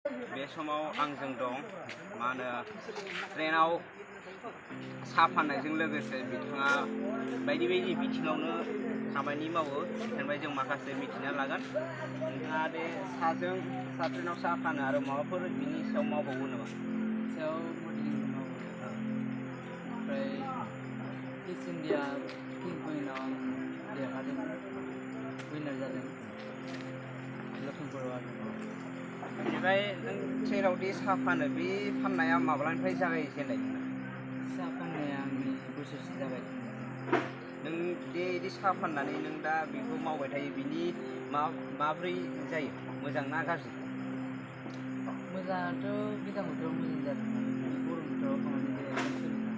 बे समाव आंजों दं मा होनो ट्रेनाव साहा फाननायजों लोगोसे बिथाङा बायदि बायदि बिथिङावनो खामानि मावो ओमफ्राय जों माखासे मिथिना लागोन नोंथाङा बे साहा ट्रेनाव साहा फानो आरो माबाफोर बिनि सायाव मावबावो नामा? सायाव मडेलिं मावो ओमफ्राय इस्ट इण्डिया किं कुइनाव आं देरहादोंमोन उइनार जादों लखिमपुराव आरो बेनिफ्राय नों ट्रेनावदि साहा फानो बे फाननाया माब्लानिफ्राय जागायजेननाय? साहा फाननाया आंनि बोसोरसे जाबाय नों बिदि साहा फाननानै नों दा बेखौ मावबाय थायो बिनि माब्रै जायो मोजां ना गाज्रि? मोजाङाथ' गोजां बोथोराव मोजां जादों माने गरम बोथोराव खामानि गैयाजों सोलिनो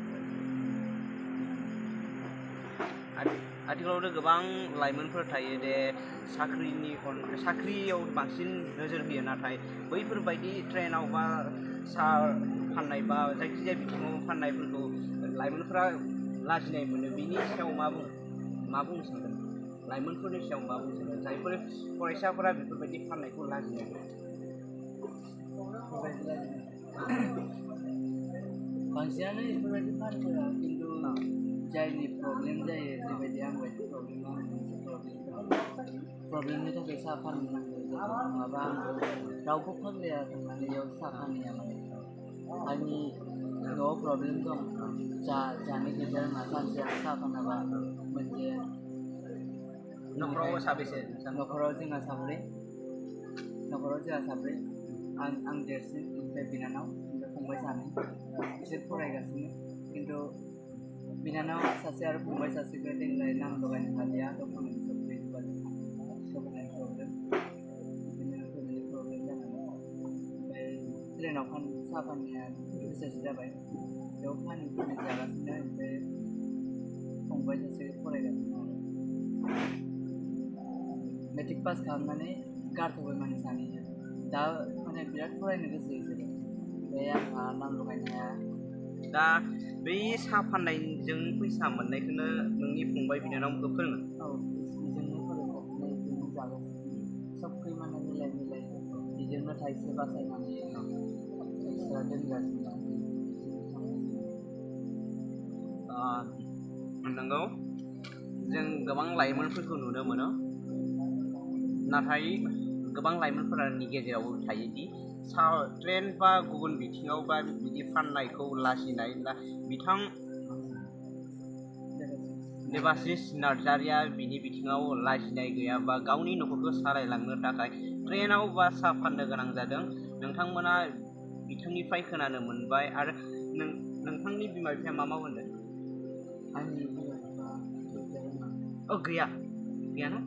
आथिखालावथ' गोबां लाइमोनफोर थायो दे साख्रियाव बांसिन नोजोर होयो नाथाय बैफोरबायदि ट्रेनाव बा साहा फाननाय बा जायखिजाया बिथिङाव फाननायफोरखौ लाइमोनफोरा लाजिनाय मोनो बिनि सायाव मा बुंनो सानगोन लाइमोनफोरनि सायाव मा बुंनो सानगोन जायफोर फरायसाफोरा बेफोरबायदि फाननायखौ लाजिनाय मोनो? बांसिनानो बेफोरबायदि फानफोरा खिन्थु जायनि प्रब्लेम जायो जेबायदि आं बायदि प्रब्लेमनि थाखाय साहा फाननो नांगौ जायो नङाबा आंबो रावबो फानलाया थांनानै बेयाव साहा फानहैया माने आंनि न'आव प्रब्लेम दं जानो गैजा रोङा सानसे आं साहा फानाबा मोनजाया न'खराव साबेसे? न'खराव जोंहा साब्रै आं देरसिन ओमफ्राय बिनानाव ओमफ्राय फंबाय सानै बिसोर फरायगासिनो खिन्थु बिनानाव सासे आरो फंबाय सासेखौ देग्लाय नाम लगायनो हालिया डकुमेन्ट गैजोबा डकुमेन्ट प्रब्लेम बिदिनो फेमिलि प्रब्लेम जानानै ओमफ्राय ट्रेनाव साहा फाननाया बोसोरसे जाबाय बेयाव फानि जागासिनो ओमफ्राय फंबाय सासे फरायगासिनो आरो मेट्रिक पास खालामनानै गारथ'बाय माने सानैया दा माने बिराद फरायनो गोसो बिसोरो ओमफ्राय आंहा नाम लगायनो हाया दा बै साहा फाननायजों फैसा मोननायखौनो नोंनि फंबाय बिनानावखौ फोरोङो? औ बेजोंनो फरायगासिनो बेजोंनो जागासिनो सबखै माने मिलाय बेजोंनो थाइसे बासायनानै एक्सट्रा दोनगासिनो नंगौ जों गोबां लाइमोनफोरखौ नुनो मोनो नाथाय गोबां लाइमोनफोरनि गेजेराव थायोदि ट्रेन बा गुबुन बिथिङाव बा बिदि फाननायखौ लाजिनाय बिथां देबासिस नार्जारिया बिनि बिथिङाव लाजिनाय गैया बा गावनि न'खरखौ सालायलांनो थाखाय ट्रेनाव बा साहा फाननो गोनां जादों नोंथांमोना बिथांनिफ्राय खोनानो मोनबाय आरो नोंथांनि बिमा बिफाया मा होनदों? आंनि गैया ना?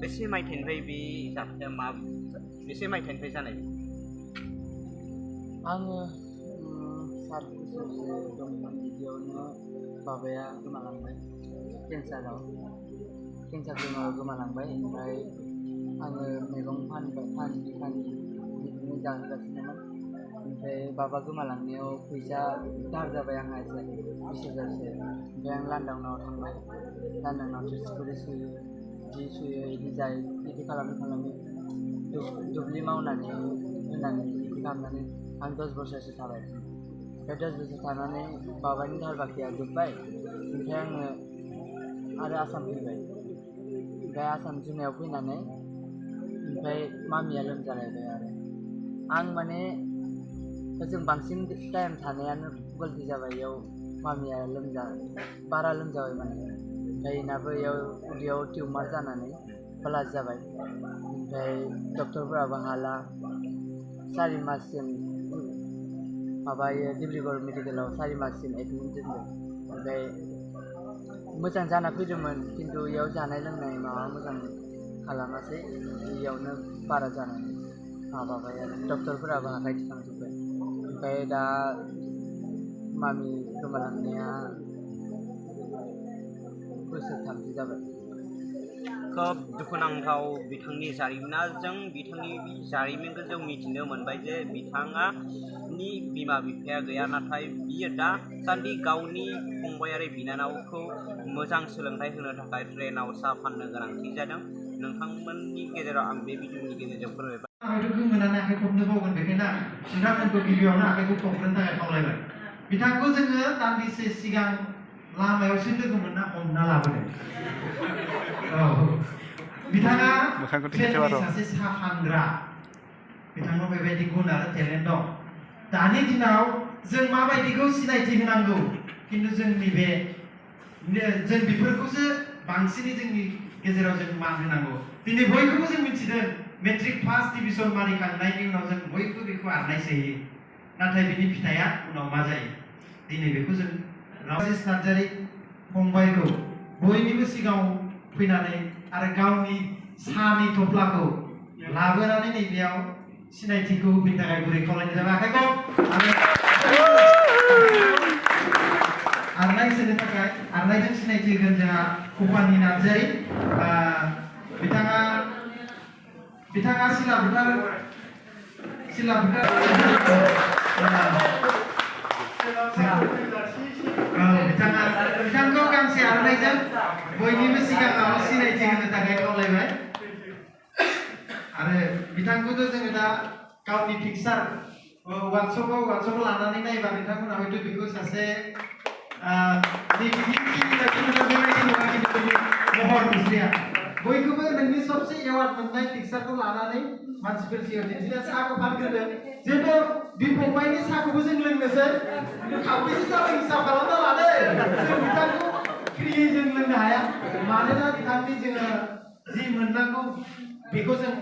बेसे मायथाइनिफ्राय बे जाथाया बेसे मायथाइनिफ्राय जानाय? आङो 7 बोसोरसो दंमोन बिदियावनो बाबाया गोमालांबाय केन्सार बेमाराव गोमालांबाय ओमफ्राय आङो मैगं फानि बिदिनो जाहोगासिनोमोन ओमफ्राय बाबा गोमालांनायाव फैसा दाहार जाबाय आंहा एसे 20,000सो ओमफ्राय आं लान्दावनाव थांबाय लान्दावनाव थोरसि खुरै सुयो जि सुयो बिदि जायो बिदि खालामै दुब्लि मावनानै होनानै बिदि खालामनानै आं 10 बोसोरसो थाबाय बे 10 बोसोर थानानै बाबानि दाहार बाखिया जोब्बाय ओमफ्राय आङो आरो आसाम फैबाय ओमफ्राय आसाम जुनायाव फैनानै ओमफ्राय मामिया लोमजालायबाय आरो आं माने जों बांसिन टाइम थानायानो गलति जाबाय बेयाव मामिया बारा लोमजाबाय माने ओमफ्राय बेनाबो उदैयाव टिउमार जानानै ब्लास्ट जाबाय ओमफ्राय डक्टरफोराबो हाला 4 माससिम डिब्रुगड़ मेडिकेलाव 4 माससिम एडमिट दोनदों ओमफ्राय मोजां जाना फैदोंमोन खिन्थु बेयाव जानाय लोंनाय मोजां खालामासै बेयावनो बारा जानानै माबाबाय आरो डक्टरफोराबो आखाइ थिखांजोब्बाय ओमफ्राय दा मामि गोमालांनाया बोसोरथामसो जाबाय। खोब दुखुनांथाव बिथांनि जारिमिनजों बिथांनि जारिमिनखौ जों मिथिनो मोनबाय जे बिथाङानि बिमा बिफाया गैया नाथाय बियो दासान्दि गावनि फंबाय आरो बिनानावखौ मोजां सोलोंथाइ होनो थाखाय ट्रेनाव साहा फाननो गोनांथि जादों नोंथांमोननि गेजेराव आं बे भिडिअनि गेजेरजों फोरमायबाय हयथ' गोमोनानै आखाइ खबनो बावगोन बेखायनो नोंथांमोनखौ गिबियावनो आखाइखौ खबग्रोनो थाखाय खावलायबाय बिथांखौ जोङो दान्दिसे सिगां लामायावसो लोगो मोनना हमना लाबोदों औ बिथाङा ट्रेननि सासे साहा फानग्रा बिथांनाव बेबायदि गुन आरो टेलेन्ट दं दानि दिनाव जों माबायदिखौ सिनायथि होनांगौ खिन्थु जोंनि बे जों बेफोरखौसो बांसिनै जोंनि गेजेराव जों मान होनांगौ दिनै बयखौबो जों मिथिदों मेट्रिक फार्स्ट डिभिजन मारिखांनायनि उनाव जों बयबो बेखौ आरनाय सोयो नाथाय बिनि फिथाइया उनाव मा जायो दिनै बेखौ जों राजेश नार्जारी फंबायखौ बयनिबो सिगाङाव फैनानै आरो गावनि साहानि थफ्लाखौ लाबोनानै नैबेयाव सिनायथिखौ होफैनो थाखाय गुरै खावलायनाय जाबाय आखाइखौ आरनाय सोनो थाखाय आरनायजों सिनायथि होगोन जोंहा कपानि नार्जारी बिथाङा सिला भुटान बिथांखौ गांसे आरनायजों बयनिबो सिगाङाव सिनायथि होनो थाखाय खावलायबाय आरो बिथांखौथ' जोङो दा गावनि पिकचार वाट्सआपाव लानानै नायोबा बिथांमोना हयथ' बेखौ सासे महर मुस्रिया बयखौबो नोंनि सबसे एवार्ड मोननाय पिकचारखौ लानानै मानसिफोर सिगाङाव दिन्थिना साहाखौ फानग्रोदों जिहेथु बे फंबायनि साहाखौबो जों लोंनोसै खावैसो जाबाय हिसाब खालामना लादो जों बिथांखौ फ्रियै जों लोंनो हाया मानोना बिथांनि जोङो जि मोननांगौ बेखौ जों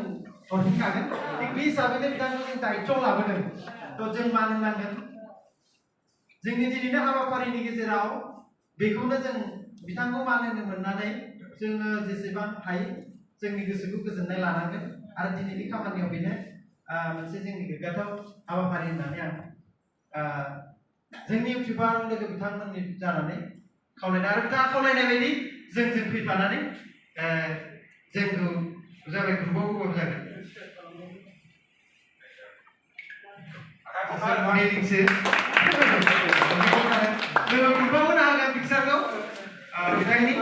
हरफिनखागोन थिग बे हिसाबैनो बिथांखौ जों दायित्वआव लाबोदों थ' जों मान होनांगोन जोंनि दिनैनि हाबाफारिनि गेजेराव बेखौनो जों बिथांखौ मान होनो मोननानै जोङो जेसेबां हायो जोंनि गोसोखौ गोजोननाय लानांगोन आरो दिनैनि खामानियाव बेनो मोनसे जोंनि गोग्गाथाव हाबाफारि होननानै आं जोंनि इउटिउबार लोगो बिथांमोननि जानानै खावलायनाय आरो बिथाङा खावलायनाय बायदि जोंजों फैफानानै जोंखौ जाबाय ग्रुपाव गोबाव जागोन मडेलिंसो ग्रुपाव होनो हागोन पिकचारखौ बिथांनि